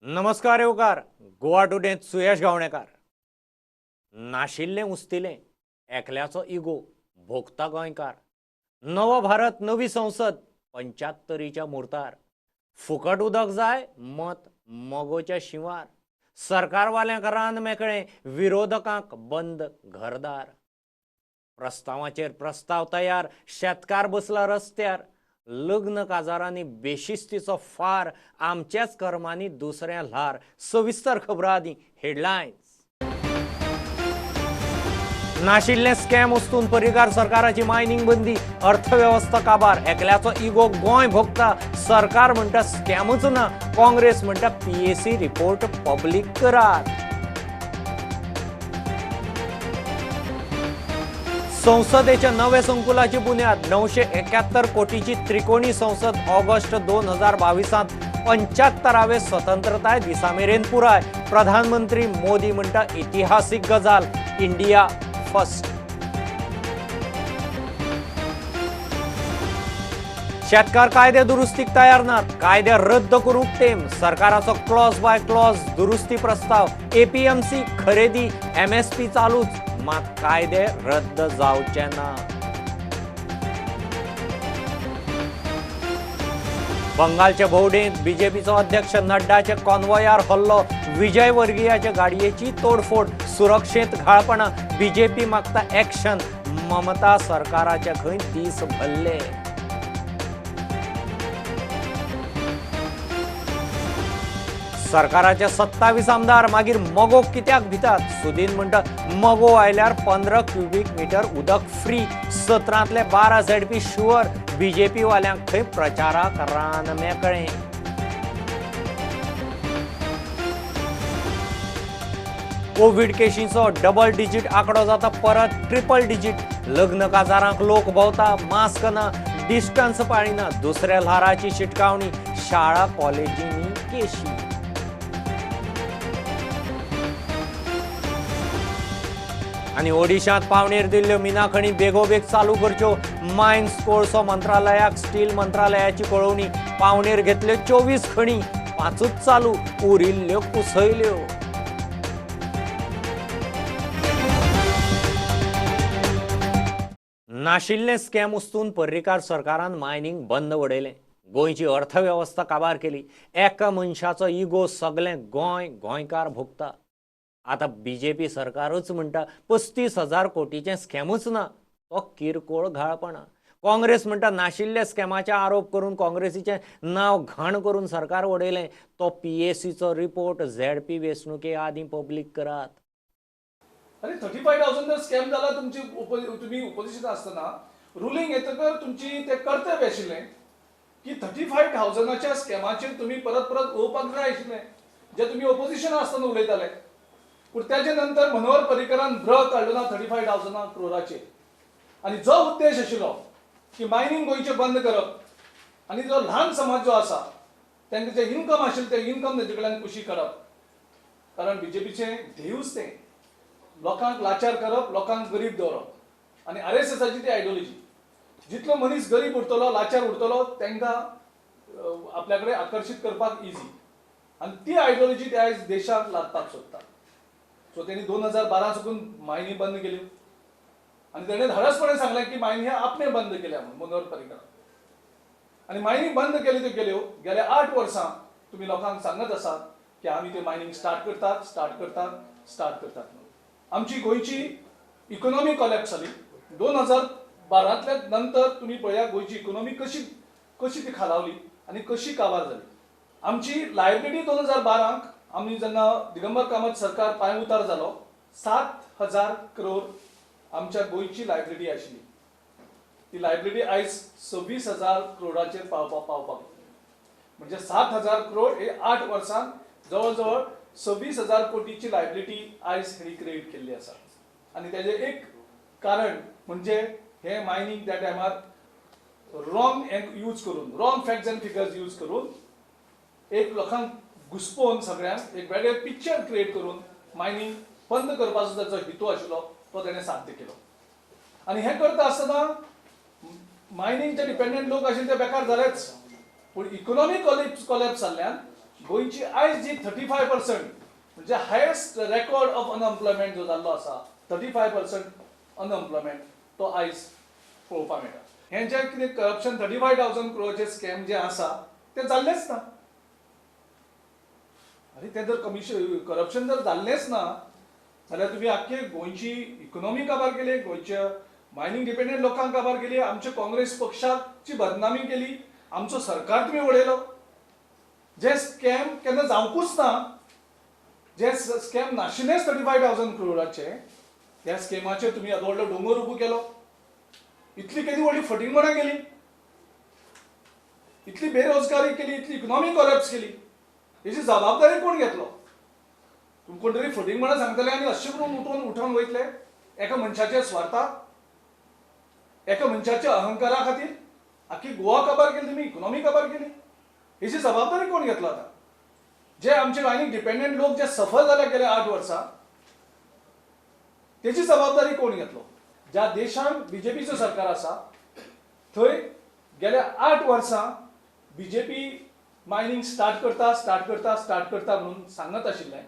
नमस्कार येवकार गोवा टुडेंत सुयश गावणेकार. नाशिल्लें उस्तिलें, एकल्याचो इगो भोगता गोंयकार. नवो भारत नवी संसद 75च्या मुर्तार. फुकट उदक जाय मत मगोच्या शिंवार. सरकारवाल्यांक रान मेकळें, विरोधकांक बंद घरदार. प्रस्तावाचेर प्रस्ताव तयार, शेतकार बसला रस्त्यार. लग्न काजारांनी बेशिस्तीचो फार, आमच्याच कर्मांनी दुसऱ्या ल्हार. सविस्तर खबरां आदी हेडलायन्स. नाशिल्लें स्कॅम उस्तून पर्रीकार सरकाराची मायनिंग बंदी, अर्थवेवस्था काबार. एकल्याचो इगो गोंय भोगता. सरकार म्हणटा स्कॅमूच ना, काँग्रेस म्हणटा पीएसी रिपोर्ट पब्लीक करात. संसदेच्या नव्या संकुलाची बुन्याद 971 कोटीची त्रिकोणी संसद ऑगस्ट 2022 75वे स्वतंत्रताय दिसा मेरेन पुराय. प्रधानमंत्री मोदी म्हणटा इतिहासीक गजाल, इंडिया फर्स्ट. शेतकार कायदे दुरुस्तीक तयार नात, कायदे रद्द करूंक तेम. सरकाराचो क्लॉज बाय क्लॉज दुरुस्ती प्रस्ताव. एपीएमसी खरेदी एमएसपी चालूच, मात कायदे रद्द जावचे ना. बंगालच्या भोंवडेंत बीजेपीचो अध्यक्ष नड्डाचे कॉन्वॉयार हल्लो, विजय वर्गीयाच्या गाडयेची तोडफोड, सुरक्षेंत घाळपणा. बीजेपी मागता एक्शन, ममता सरकाराचे खंय दीस भरले. सरकाराचे 27 आमदार मागीर मगो कित्याक भितात? सुदीन म्हणटा मगो आयल्यार 15 क्युबीक मिटर उदक फ्री. 17तले 12 ZP sure. बीजेपी वाल्यांक थंय प्रचाराक रान मेकळें. कोवीड केशींचो डबल डिजीट आंकडो जाता परत ट्रिपल डिजीट. लग्न काजारांक लोक भोंवता, मास्क ना, डिस्टन्स पाळिना. दुसऱ्या ल्हाराची शिटकावणी, शाळा कॉलेजींनी केशी. आनी ओडिशांत पावणेर दिल्ल्यो मिना खणी बेगोबेग चालू करच्यो. मायन्स कोळसो मंत्रालयाक स्टील मंत्रालयाची कळोवणी. पावणेर घेतल्यो 24 खणी, 5च चालू, उरिल्ल्यो कुसयल्यो. नाशिल्लें स्कॅम उस्तून पर्रीकार सरकारान मायनिंग बंद उडयलें. गोंयची अर्थवेवस्था काबार केली. एका मनशाचो इगो सगळें गोंय गोंयकार भोगता. आतां बीजेपी सरकारूच म्हणटा 35,000 कोटीचें स्कॅमूच ना, तो किरकोळ घाळपणा. काँग्रेस म्हणटा नाशिल्ल्या स्कॅमाचे आरोप करून काँग्रेसीचें नांव घाण करून सरकार उडयलें. तो पीएसीचो रिपोर्ट झेडपी वेंचणुके आदीं पब्लीक करात. अरे 35,000 जर स्कॅम जाला, तुमची तुमी ओपोजिशन आसतना रुलींग येतकर तुमची ते कर्तव्य आशिल्लें की 35,000 स्कॅमाचेर तुमी परत परत उलोवपाक जाय आशिल्लें, जे तुमी ओपोजिशन आसतना उलयताले. पूण त्याचे नंतर मनोहर पर्रीकरान ब्र काडलो ना 35,000 क्रोराचेर. आनी जो उद्देश आशिल्लो की मायनींग गोंयचें बंद करप आनी जो ल्हान समाज जो आसा तांकां जें इनकम आशिल्लें तें इनकम तेजे कडल्यान कुशी काडप, कारण बीजेपीचें ध्येयूच तें, लोकांक लाचार करप, लोकांक गरीब दवरप. आनी आरएसएसाची ती आयडियोलॉजी, जितलो मनीस गरीब उरतलो, लाचार उरतलो, तांकां आपल्या कडेन आकर्शीत करपाक इजी. आनी ती आयडियोलॉजी ते आयज देशाक लादपाक सोदता. सो तेणी 2012 साकून मायनी बंद केल्यो आनी तेणें धाडसपणे सांगलें की मायनी ह्या आपणें बंद केल्या म्हणून मनोहर पर्रीकार. आनी मायनी बंद केली त्यो केल्यो. गेल्या 8 वर्सां तुमी लोकांक सांगत आसात की आमी ते मायनींग स्टार्ट करतात, स्टार्ट करतात, स्टार्ट करतात म्हणून. आमची गोंयची इकोनॉमी कॉलॅप्स जाली 2012 नंतर. तुमी पळया गोंयची इकोनॉमी कशी कशी ती खालावली आनी कशी काबार जाली. आमची लायबिलिटी 2012 आमी जेन्ना दिगंबर कामत सरकार पांय उतार जालो, 7,000 करोड आमच्या गोंयची लायबिलिटी आशिल्ली. ती लायबिलिटी आयज 26,000 करोडाचेर पावपाक, म्हणजे 7,000 करोड हे 8 वर्सांत जवळ जवळ 26,000 कोटीची लायबिलिटी आयज हेणी क्रिएट केल्ली आसा. आनी तेजें एक कारण म्हणजे हे मायनींग त्या टायमार रॉंग यूज करून, wrong facts and figures use करून, एक लोकांक घुसपोवन सगळ्यांक एक वेगळें पिक्चर क्रिएट करून मायनींग बंद करपाचो ताचो हेतू आशिल्लो तो तेणें साध्य केलो. आनी हें करता आसतना मायनिंगचे डिपेंडंट लोक आशिल्ले ते बेकार जालेच, पूण इकोनॉमी कॉलॅप्स जाल्ल्यान गोंयची आयज जी 35% म्हणजे हायस्ट रेकॉर्ड ऑफ अनएम्प्लॉयमेंट जो जाल्लो आसा, 35% अनएम्प्लॉयमेंट तो आयज पळोवपाक मेळटा. हें जें कितें करप्शन 35,000 क्रोराचें स्कॅम जें आसा तें जाल्लेंच ना. आनी तें जर कमिशन करप्शन जर जाल्लेंच ना जाल्यार तुमी आख्खे गोंयची इकॉनॉमी काबार केली, गोंयच्या मायनींग डिपेंडंट लोकांक काबार केली, आमच्या काँग्रेस पक्षाची बदनामी केली, आमचो सरकार तुमी उडयलो. जे स्कॅम केन्ना जावंकूच ना, जे स्कॅम नाशिल्लेच 35,000 क्रोराचे, त्या स्कॅमाचेर तुमी येदो व्हडलो दोंगर उबो केलो. इतली केदी व्हडली फटींगपणां केली, इतली बेरोजगारी केली, इतली इकॉनॉमी कोलॅप्स केली, हेची जबाबदारी कोण घेतलो? तुमी कोण तरी फटींगपणां सांगतले आनी अशें करून उठोवन उठोवन वयतले एका मनशाच्या स्वार्थाक, एका मनशाच्या अहंकारा खातीर. आख्खी गोवा काबार केली तुमी, इकॉनॉमी काबार केली, हेची जबाबदारी कोण घेतलो? आतां जे आमचे आनी डिपेंडंट लोक जे सफर जाले गेले 8 वर्सां, तेची जबाबदारी कोण घेतलो? ज्या देशांत बीजेपीचो सरकार आसा थंय गेल्या 8 वर्सां बीजेपी मायनींग स्टार्ट करता स्टार्ट करता स्टार्ट करता म्हणून सांगत आशिल्लें,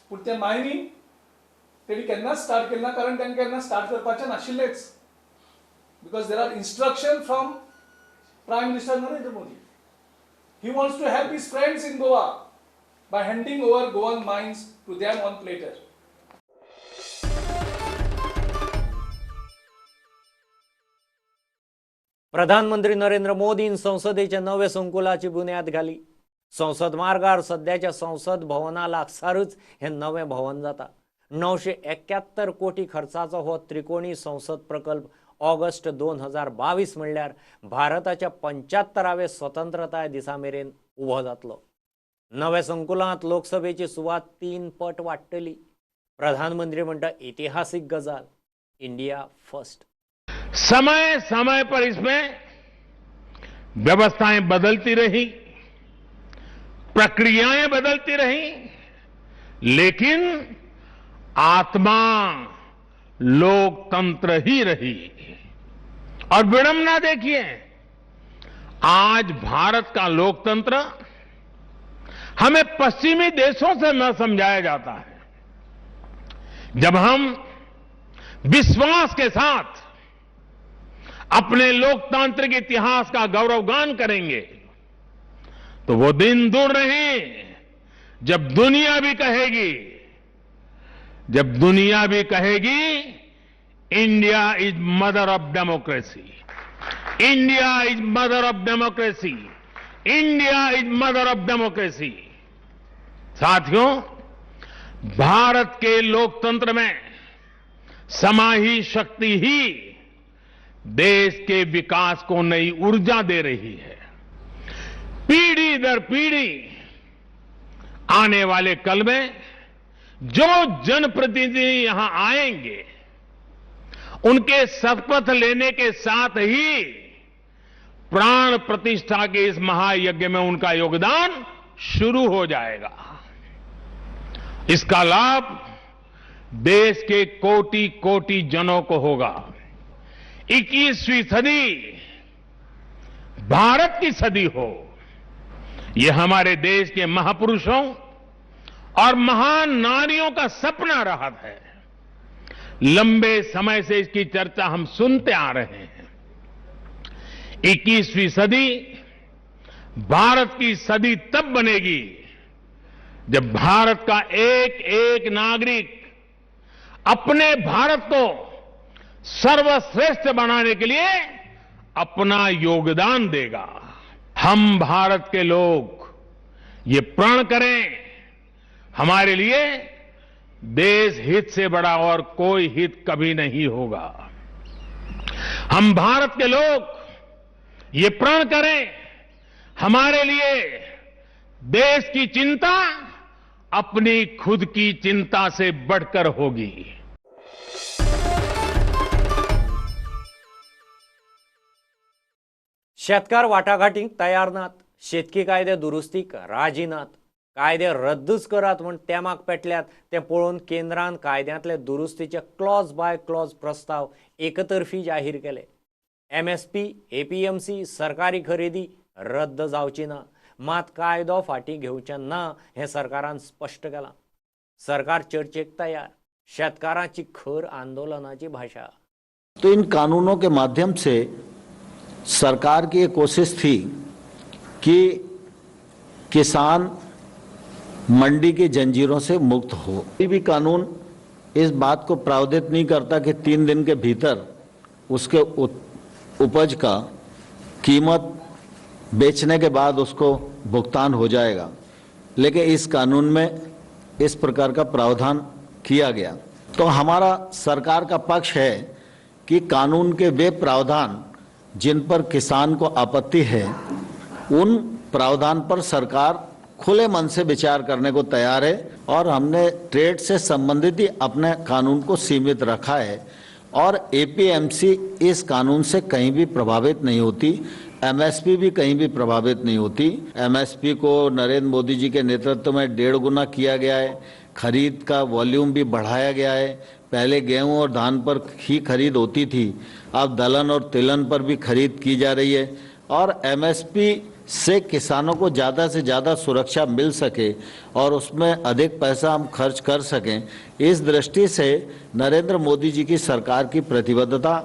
पूण तें मायनींग तेणी केन्नाच स्टार्ट केलें ना, कारण तांकां केन्ना स्टार्ट करपाचें नाशिल्लेंच. Because there are instruction from Prime Minister Narendra Modi. He wants to help his friends in Goa by handing over Goan mines to them on platter. प्रधानमंत्री नरेंद्र मोदीन संसदेच्या नव्या संकुलाची बुन्याद घाली. संसद मार्गार सद्याच्या संसद भवना लागसारूच हे नवें भवन जाता. 971 कोटी खर्चाचो हो त्रिकोणी संसद प्रकल्प ऑगस्ट 2022 म्हणल्यार भारताच्या 75व्या स्वतंत्रताय दिसा मेरेन उबो जातलो. नव्या संकुलांत लोकसभेची सुवात 3 पट वाडटली. प्रधानमंत्री म्हणटा इतिहासीक गजाल, इंडिया फर्स्ट. समय समय पर इसमें व्यवस्थाएं बदलती रही, प्रक्रियाएं बदलती रही, लेकिन आत्मा लोकतंत्र ही रही. और विडंबना देखिए, आज भारत का लोकतंत्र हमें पश्चिमी देशों से न समझाया जाता है. जब हम विश्वास के साथ अपने लोकतांत्रिक इतिहास का गौरवगान करेंगे तो वो दिन दूर नहीं जब दुनिया भी कहेगी, जब दुनिया भी कहेगी India is mother of democracy, India is mother of democracy, India is mother of democracy. साथियों, भारत के लोकतंत्र में समाही शक्ति ही देश के विकास को नई ऊर्जा दे रही है. पीढ़ी दर पीढ़ी आने वाले कल में जो जनप्रतिनिधि यहां आएंगे उनके शपथ लेने के साथ ही प्राण प्रतिष्ठा के इस महायज्ञ में उनका योगदान शुरू हो जाएगा. इसका लाभ देश के कोटि कोटि जनों को होगा. 21वीं सदी भारत की सदी हो, ये हमारे देश के महापुरुषों और महान नारियों का सपना रहा है. लंबे समय से इसकी चर्चा हम सुनते आ रहे हैं. 21वीं सदी भारत की सदी तब बनेगी जब भारत का एक एक नागरिक अपने भारत को सर्वश्रेष्ठ बनाने के लिए अपना योगदान देगा. हम भारत के लोग ये प्रण करें, हमारे लिए देश हित से बड़ा और कोई हित कभी नहीं होगा. हम भारत के लोग ये प्रण करें, हमारे लिए देश की चिंता अपनी खुद की चिंता से बढ़कर होगी. शेतकार वाटाघाटींक तयार नात, शेतकी कायदे दुरुस्तीक राजी नात, कायदे रद्दच करात म्हूण तेमाक पेटल्यात तें पळोवन केंद्रान कायद्यांतले दुरुस्तीचे क्लॉज बाय क्लॉज प्रस्ताव एकतर्फी जाहीर केले. MSP, APMC, सरकारी खरेदी रद्द जावची ना, मात कायदो फाटीं घेवचे ना हें सरकारान स्पश्ट केलां. सरकार चर्चेक तयार. शेतकारांची खर आंदोलनाची भाशा. तो इन कानूनों के माध्यम से सरकार की ये कोशिश थी कि किसान मंडी की जंजीरों से मुक्त हो. कोई भी कानून इस बात को प्रावधित नहीं करता कि 3 दिन के भीतर उसके उपज का कीमत बेचने के बाद उसको भुगतान हो जाएगा, लेकिन इस कानून में इस प्रकार का प्रावधान किया गया. तो हमारा सरकार का पक्ष है कि कानून के वे प्रावधान जिन पर किसान को आपत्ति है, उन प्रावधान पर सरकार खुले मन से विचार करने को तैयार है और हमने ट्रेड से संबंधित ही अपने कानून को सीमित रखा है और एपीएमसी इस कानून से कहीं भी प्रभावित नहीं होती, एमएसपी भी कहीं भी प्रभावित नहीं होती. एमएसपी को नरेंद्र मोदी जी के नेतृत्व में 1.5 गुना किया गया है, खरीद का वॉल्यूम भी बढ़ाया गया है. पहले गेहूं और धान पर ही खरीद होती थी, अब दलहन और तिलहन पर भी खरीद की जा रही है और एमएसपी से किसानों को ज़्यादा से ज़्यादा सुरक्षा मिल सके और उसमें अधिक पैसा हम खर्च कर सकें, इस दृष्टि से नरेंद्र मोदी जी की सरकार की प्रतिबद्धता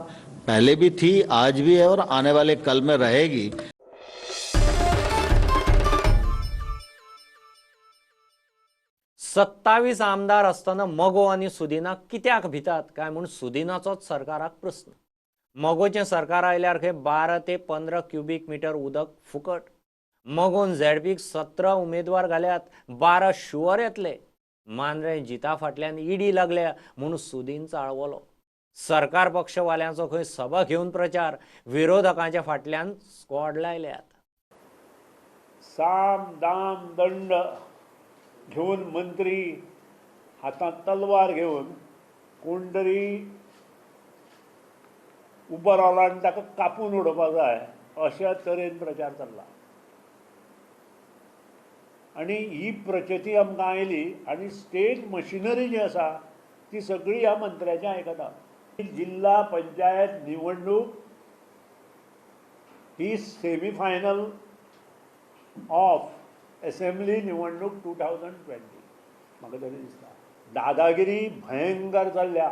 पहले भी थी, आज भी है और आने वाले कल में रहेगी. 27 आमदार आसतना मगो आनी सुदिनाक कित्याक भितात काय म्हूण सुदिनाचोच सरकाराक प्रस्न. मगोचें सरकार आयल्यार खंय 12 ते 15 क्युबीक मिटर उदक फुकट. मगोन झेडपीक 17 उमेदवार घाल्यात, 12 शुवर येतले. मांद्रें जिता फाटल्यान इडी लागल्या म्हूण सुदीन चाळवलो. सरकार पक्षवाल्यांचो खंय सभा घेवन प्रचार, विरोधकांच्या फाटल्यान स्क्वॉड लायल्यात. साम दाम दंड घेवन मंत्री हातांत तलवार घेवन कोण तरी उबो रावला आनी ताका कापून उडोवपाक जाय अशा तरेन प्रचार चल्ला आनी ही प्रचिती आमकां आयली आनी स्टेट मशिनरी जी आसा ती सगळी ह्या मंत्र्याचें आयकता. जिल्हा पंचायत निवडणूक ही सेमीफायनल ऑफ एसेंब्ली निवडणूक 2020 म्हाका तरी दिसता. दादागिरी भयंकर चल्ल्या.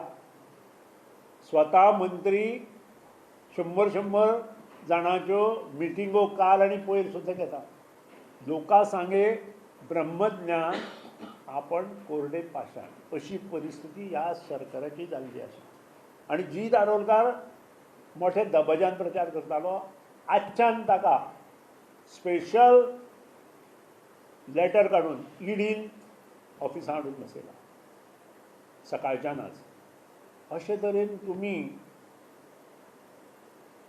स्वता मंत्री 100-100 जाणांच्यो मिटिंगो काल आनी पयर सुद्दां घेता. लोकां सांगे ब्रह्मज्ञान आपण कोरडे पाषाण अशी परिस्थिती ह्या सरकाराची जाल्ली आसा. आनी जी दारोलकार मोठे दबाज्यान प्रचार करतालो, आजच्यान ताका स्पेशल लेटर काडून इडीन ऑफिसां हाडून बसयला सकाळच्यान आज. अशे तरेन तुमी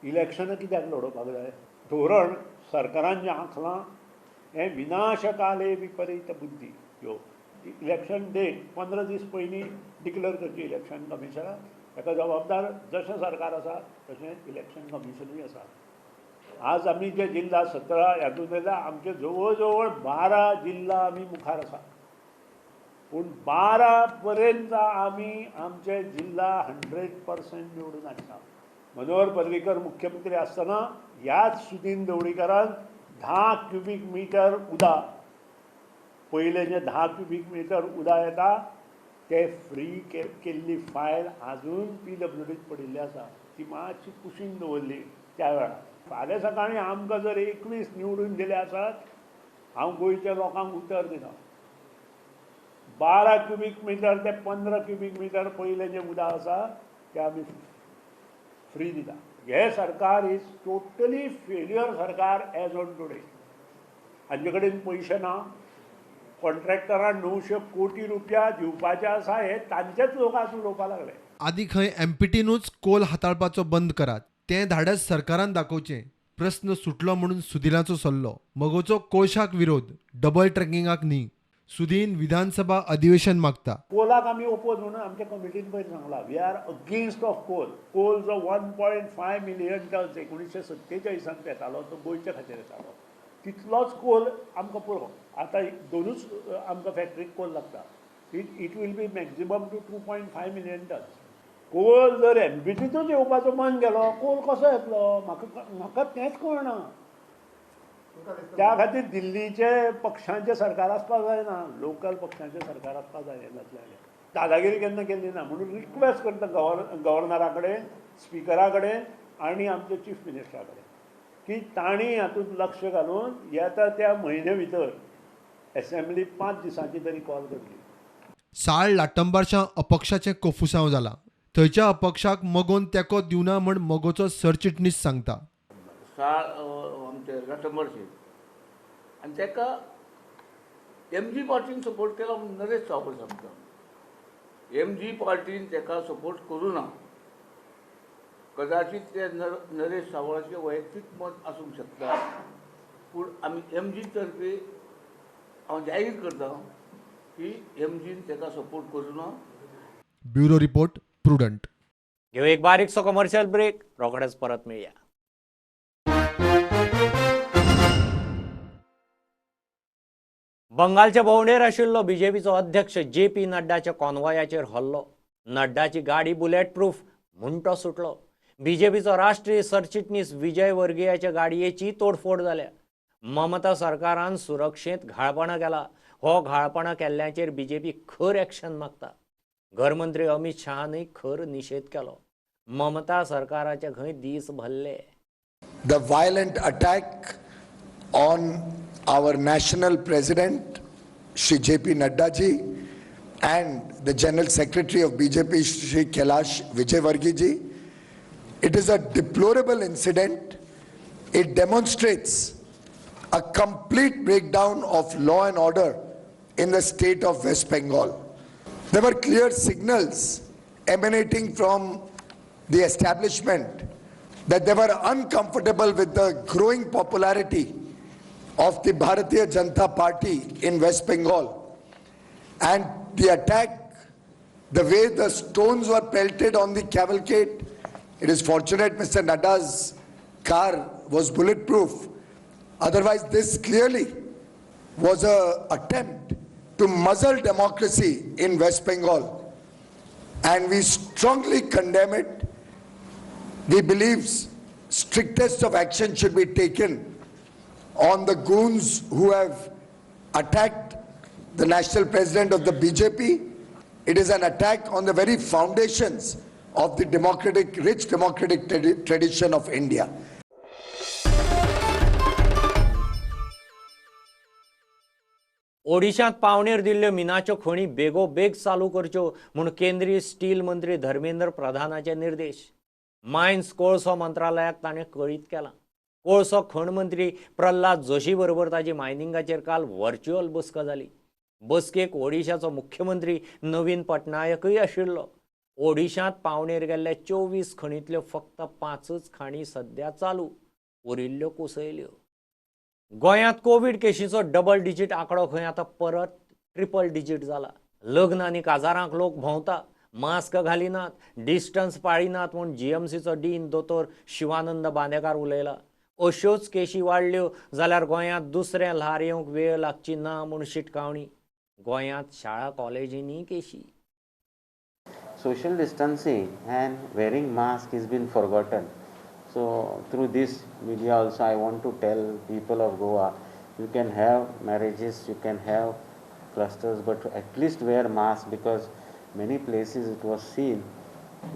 इलेक्शनां कित्याक लडोवपाक जाय? धोरण सरकारान जें आंखलां हें विनाशकाले विपरीत बुद्धी. ह्यो इलेक्शन डेट 15 दीस पयलीं डिक्लेअर करची इलेक्शन कमिशनान. ताका जबाबदार जशें सरकार आसा तशें इलेक्शन कमिशनूय आसा. आज आमी जे जिल्हा 17 हातूंत येयला, आमचे जवळ जवळ 12 जिल्हा आमी मुखार आसा. पूण 12 पर्यंत आमी आमचे जिल्हा 100% निवडून हाडटा. मनोहर पर्रीकर मुख्यमंत्री आसतना ह्याच सुदीन दवडीकरान 10 क्युबीक मिटर उदक, पयलें जें 10 क्युबीक मिटर उदक येता ते फ्री केल्ली फायल आजून पीडब्ल्यूडीत पडिल्ली आसा. ती मातशी कुशीन दवरली त्या वेळार. फाल्यां सकाळीं आमकां जर 21 निवडून दिले आसत, हांव गोंयच्या लोकांक उतर दिता, 12 क्युबीक मिटर ते 15 क्युबीक मिटर पयलें जें उदक आसा तें आमी फ्री दिता. हें सरकार is totally failure सरकार एज ऑन टुडे. हांचे कडेन पयशे ना, कॉन्ट्रॅक्टरान 900 कोटी रुपया दिवपाचे आसा हे तांचेच लोक आज उलोवपाक लागले. आदी खंय एमपीटीनूच कोल हाताळपाचो बंद करात, तें धाडस सरकारान दाखोवचें. प्रस्न सुटलो म्हणून सुदिनाचो सल्लो. मगोचो कोळशाक विरोध, डबल ट्रॅकिंगाक न्ही. सुदीन विधानसभा अधिवेशन मागता. कोलाक आमी ओपोज म्हणून आमच्या कमिटीन पयर सांगला, we are against of coal. Coal जो 1.5 मिलियन टन्स 1947 येतालो तो गोंयच्या खातीर येतालो, तितलोच कोल आमकां पुरो. आतां दोनूच आमकां फॅक्टरीक कोल लागता. It will be maximum to 2.5 million tons. Coal जर एमपीटीतूच येवपाचो मन गेलो, कोल कसो येतलो? म्हाका तेंच कळना. त्या खातीर दिल्लीचे पक्षांचें सरकार आसपाक जायना, लोकल पक्षांचें सरकार आसपाक जाय. जातलें जाल्यार दादागिरी केन्ना केल्ली ना म्हणून रिक्वेस्ट करता गव्हर्नरा कडेन, स्पिकरा कडेन आनी आमच्या चीफ मिनिस्टरा कडेन की तांणी हातूंत लक्ष घालून येता त्या म्हयन्या भितर एसेंब्ली 5 दिसांची तरी कॉल करची. साळ लाटंबारच्या अपक्षाचें कोफुसांव जाला. थंयच्या अपक्षाक मगोन तेंको दिवना म्हण मगोचो सरचिटणीस सांगता. साळ आमचे लाटंबारचे आनी ताका एम जी पार्टीन सपोर्ट केला म्हणून नरेश सावळ सांगता. एम जी पार्टीन ताका सपोर्ट करूं ना, कदाचित ते नरेश सावळाचें वैयक्तीक मत आसूंक शकता, पूण आमी एम जी तर्फे हांव जाहीर करता की एम जीन ताका सपोर्ट करूं ना. Bureau report, Prudent. घेऊ एक बारीकसो कमर्शियल ब्रेक, रोखडेच परत मेळया. बंगालच्या भोंवडेर आशिल्लो बीजेपीचो अध्यक्ष जे पी नड्डाच्या कॉन्वॉयाचेर हल्लो. नड्डाची गाडी बुलेट प्रूफ म्हूण तो सुटलो. बीजेपीचो राष्ट्रीय सरचिटणीस विजय वर्गीयाच्या गाडयेची तोडफोड जाल्या. ममता सरकारान सुरक्षेंत घाळपणां केला. हो घाळपणां केल्ल्याचेर बीजेपी खर एक्शन मागता. घरमंत्री अमित शहानूय खर निशेध केलो. ममता सरकाराचे खंय दीस भरले. The violent attack on our national president Shri J.P. Nadda ji and the General Secretary of BJP Shri Kailash Vijayvargiya ji. It is a deplorable incident. It demonstrates a complete breakdown of law and order in the state of West Bengal. There were clear signals emanating from the establishment that they were uncomfortable with the growing popularity of the Bharatiya Janata Party in West Bengal. And the attack, the way the stones were pelted on the cavalcade, it is fortunate Mr. Nadda's car was bulletproof. Otherwise, this clearly was an attempt to muzzle democracy in West Bengal. And we strongly condemn it. We believe strictest of action should be taken on the goons who have attacked the national president of the BJP. It is an attack on the very foundations of the democratic, rich democratic tradition of India. ओडिशांत पावणेर दिल्ल्यो मिनाच्यो खणी बेगोबेग चालू करच्यो म्हूण केंद्रीय steel मंत्री धर्मेंद्र प्रधानाचे निर्देश. Mines कोळसो मंत्रालयाक ताणें कळीत केलां. कोळसो खण मंत्री प्रल्हाद जोशी बरोबर ताजी मायनिंगाचेर काल व्हर्च्युअल बसका जाली. बसकेक ओडिशाचो मुख्यमंत्री नवीन पटनायकूय आशिल्लो. ओडिशांत पावणेर गेल्ल्या 24 खणींतल्यो फक्त 5च खाणी सद्या चालू, उरिल्ल्यो कोसळ्ळ्यो. गोंयांत कोवीड केशीचो डबल डिजीट आंकडो खंय आतां परत ट्रिपल डिजीट जाला. लग्न आनी काजारांक लोक भोंवता, मास्क घालिनात, डिस्टन्स पाळिनात म्हूण जीएमसीचो डीन दोतोर शिवानंद बांदेकार उलयला. अश्योच केशी वाडल्यो जाल्यार गोंयांत दुसरें ल्हार येवंक वेळ लागची ना म्हूण शिटकावणी. गोंयांत शाळा कॉलेजींनी केशी. Social distancing and wearing mask has been forgotten. So through this media also I want to tell people of Goa, you can have marriages, you can have clusters, but at least wear mask, because many places it was seen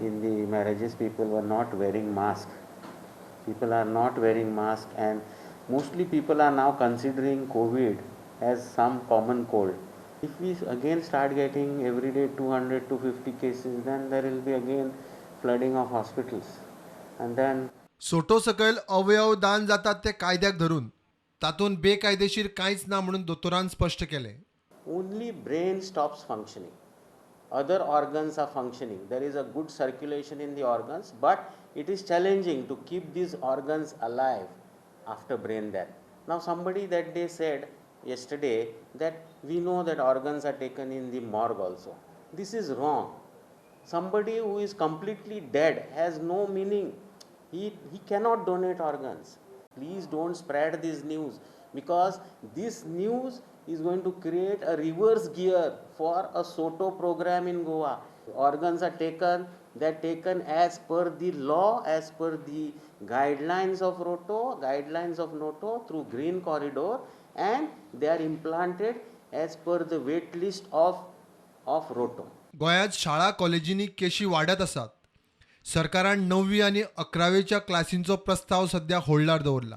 in the marriages people were not wearing mask. People are not wearing mask, and mostly people are now considering COVID as some common cold. If we again start getting every day 200 to 50 cases, then there will be again flooding of hospitals. And then सोटो सकयल अवयव दान जातात ते कायद्याक धरून, तातूंत बेकायदेशीर कांयच ना म्हणून दोतोरान स्पश्ट केलें. Only brain stops functioning. Other organs are functioning. There is a good circulation in the organs, but it is challenging to keep these organs alive after brain death. Now somebody that day said yesterday that we know that organs are taken in the morgue also. This is wrong. Somebody who is completely dead has no meaning. He cannot donate organs. Please don't spread this news, because this news is going to create a reverse gear for a SOTO program in Goa. Organs are taken, they are taken as per the law, as per the guidelines of Roto, guidelines of Noto through green corridor, and they are implanted as per the wait list of Roto. गोंयांत शाळा कॉलेजींनी केशी वाडत आसात. सरकारान 9वी आनी 11वेच्या क्लासींचो प्रस्ताव सध्या holder दवरला.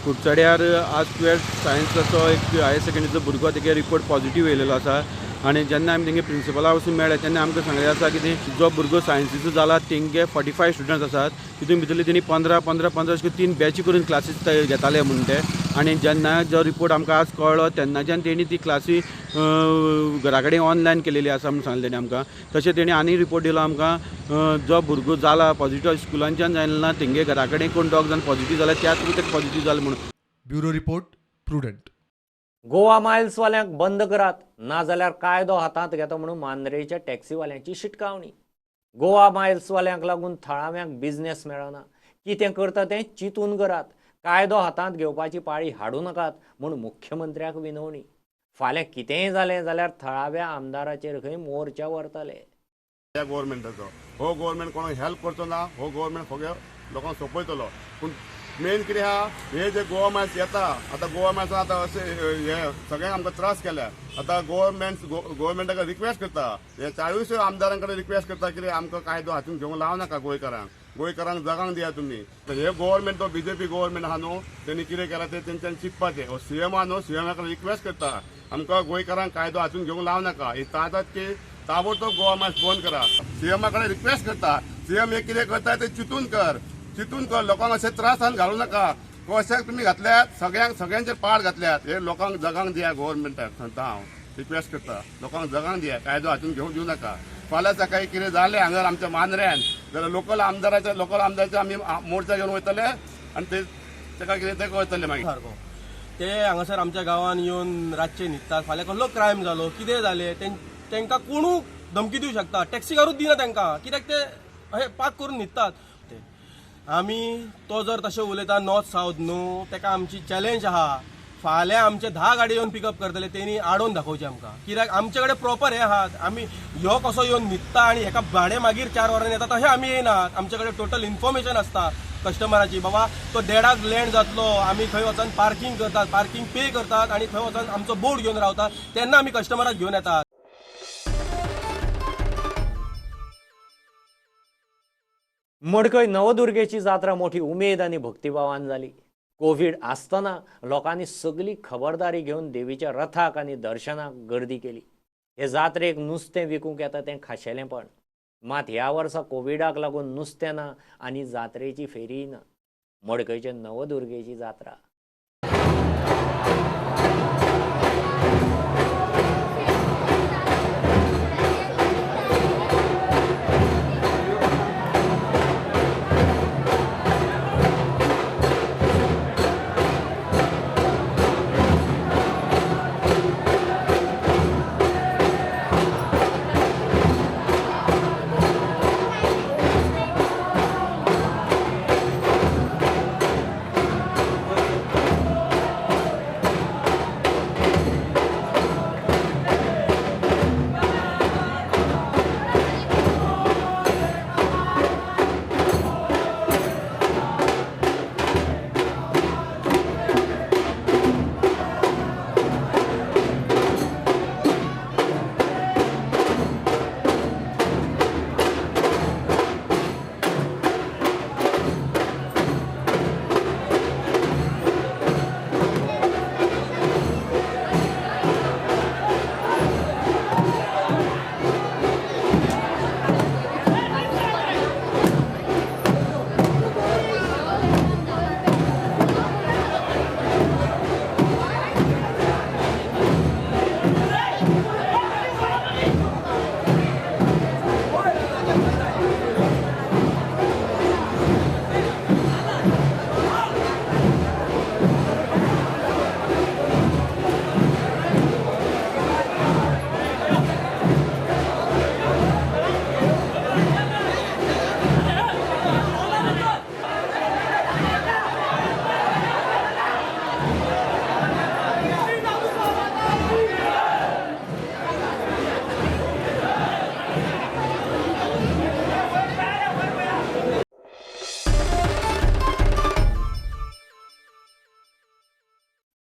कुडचड्यार आज 12th सायन्साचो एक हायर सेकंडरीचो भुरगो तेगे रिपोर्ट पॉझिटिव्ह येयलेलो आसा आनी जेन्ना आमी तेंगे प्रिंसिपला वचून मेळ्ळे तेन्ना आमकां सांगलें आसा की जो भुरगो सायन्सीचो जाला तेंगे 45 स्टुडंट्स आसात, तितून भितरले तेणी 15 15 15 अशे 3 बॅची करून क्लासीस घेताले म्हूण ते. आनी जेन्ना जो रिपोर्ट आमकां आज कळ्ळो तेन्नाच्यान तेणी ती क्लासी घरा कडेन ऑनलायन केलेली आसा म्हूण सांगलें तेणी आमकां. तशें तेणी आनी रिपोर्ट दिलो आमकां जो भुरगो जाला पॉझिटिव्ह स्कुलांच्यान जायना तेंगे घरा कडेन कोण 2 जाण पॉझिटिव्ह जाला त्या थ्रू ते पॉझिटिव्ह जाले म्हणून. Bureau report, Prudent. Goa मायल्सवाल्यांक बंद करात, नाजाल्यार कायदो हातांत घेता म्हणून मांद्रेच्या टॅक्सीवाल्यांची शिटकावणी. गोवा मायल्सवाल्यांक लागून थळाव्यांक बिझनेस मेळना. कितें करता तें चिंतून करात, कायदो हातांत घेवपाची पाळी हाडूं नाकात म्हूण मुख्यमंत्र्याक विनवणी. फाल्यां कितेंय जालें जाल्यार थळाव्या आमदाराचेर खंय मोर्चा व्हरतले. ह्या गोवोरमेंटाचो हो गोवोरमेंट कोणाक हेल्प करचो ना, हो गोवोरमेंट फक्त लोकांक सोंपयतलो. पूण मेन कितें आहा, हे जे गोवा मायल्स येता आतां गोवा मायल्स आतां अशें हे सगळ्यांक आमकां त्रास केल्या. आतां गोवोरमेंटाक रिक्वेस्ट करता, हे 40 आमदारां कडेन रिक्वेस्ट करता कितें आमकां कायदो हातून घेवंक लावं नाका, गोंयकारांक गोंयकारांक जगांक दिया तुमी. हे गोवोरमेंट तो बीजेपी गोवोरमेंट आहा न्हू, तेणी कितें केलां तें तेंच्यांनी चिंतपाचें. हो सीएम आहा न्हू, सीएमा कडेन रिक्वेस्ट करता आमकां गोंयकारांक कायदो हातून घेवंक लावं नाका, हे तातात की ताबडतोब गोवा मायल्स बंद करा. सीएमा कडेन रिक्वेस्ट करता, सीएम हे कितें करता तें चिंतून कर, चिंतून कर, लोकांक अशें त्रासान घालूं नाका. कशें तुमी घातल्यात सगळ्यांक सगळ्यांचेर पाड घातल्यात. हे लोकांक जगांक दिया गोवोरमेंटाक सांगता हांव, रिक्वेस्ट करता लोकांक जगांक दिया, कायदो हातून घेवंक दिवं नाका. फाल्यां सकाळीं कितें जालें हांगार आमच्या मांद्र्यान जाल्यार लोकल आमदाराचे आमी मोर्चा घेवन वयतले आनी ते ताका कितें तें करतले मागीर. सारको ते हांगासर आमच्या गांवांत येवन रातचे न्हिदतात. फाल्यां कसलो क्रायम जालो कितें जालें तांकां कोणू धमकी दिवं शकता. टॅक्सीकारूच दिना तांकां, कित्याक ते अशें पार्क करून न्हिदतात. आमी तो जर तशें उलयता नॉर्थ सावथ न्हू, ताका आमची चॅलेंज आहा. फाल्यां आमचे 10 गाडी येवन पिकअप करतले, तेणी आडोवन दाखोवचें आमकां, कित्याक आमचे कडेन प्रोपर हें आहात. आमी ह्यो कसो येवन न्हिदता आनी हेका भाडें मागीर 4 वरांनी येता तशें आमी येयनात. आमचे कडेन टोटल इन्फॉर्मेशन आसता कस्टमराची, बाबा तो 1.5 लँड जातलो, आमी थंय वचून पार्किंग करतात, पार्किंग पे करतात आनी थंय वचून आमचो बोर्ड घेवन रावतात, तेन्ना आमी कस्टमराक घेवन येतात. मडकय नवदुर्गेची जात्रा मोठी उमेद आनी भक्तिभावान जाली. कोवीड आसतना लोकांनी सगली खबरदारी घेवन देवीच्या रथाक आनी दर्शनाक गर्दी केली. हे जात्रेक नुस्तें विकूंक येता तें खाशेलेंपण. मात ह्या वर्सा कोविडाक लागून नुस्तें ना आनी जात्रेची फेरीय ना. मडकयचे नवदुर्गेची जात्रा.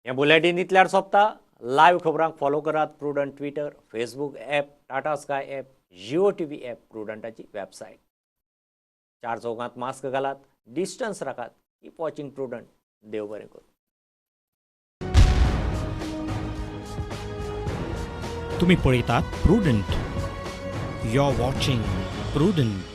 हें बुलेटीन इतल्यार सोंपता. लायव्ह खबरांक फॉलो करात Prudent Twitter, Facebook app, Tata Sky app, Jio TV app, प्रुडंटाची website. चार चौगांत मास्क घालात, डिस्टन्स राखात. Keep watching Prudent. देव बरें करूं. तुम्ही पळयतात Prudent. You are watching Prudent.